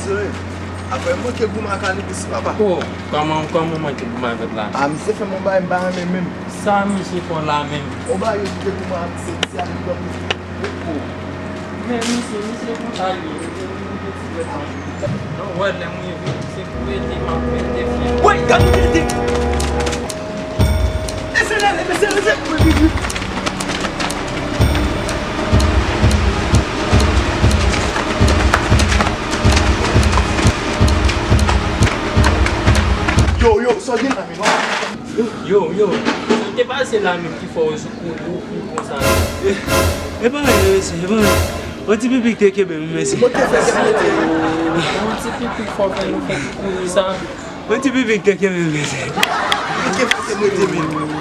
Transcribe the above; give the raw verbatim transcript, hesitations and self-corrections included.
Serye. Afè manke goumen ak Anibis, papa. Oh, kòman, kòman manke goumen avèk la? Ah, misye fè m yon bagay m pa renmen menm. Sa misye fè w la menm? Yon bagay yo di ke goumen ak Senti a li pran plis. Oh. Men misye, misye konsa li ye. Misye vin pou ti bèt anvi. Non, wè, lè m rive, se pou ede m ap mete fye. Woy, gad ou mete! Mesye, mesye, mesye, mesye! Yo, yo, sa w gen la, men non? Yo, yo, sa te pase la menm ki fè w sou kou, kou, kou konsa? E pa anyen, mesye, e pa anyen. Yon ti pipi ki te kenbe m, mesye. Yon ti pipi k fè w fè nou fè ti kouri sa? Yon ti pipi ki te kenbe m, mesye. Pipi ki fè w te mete men.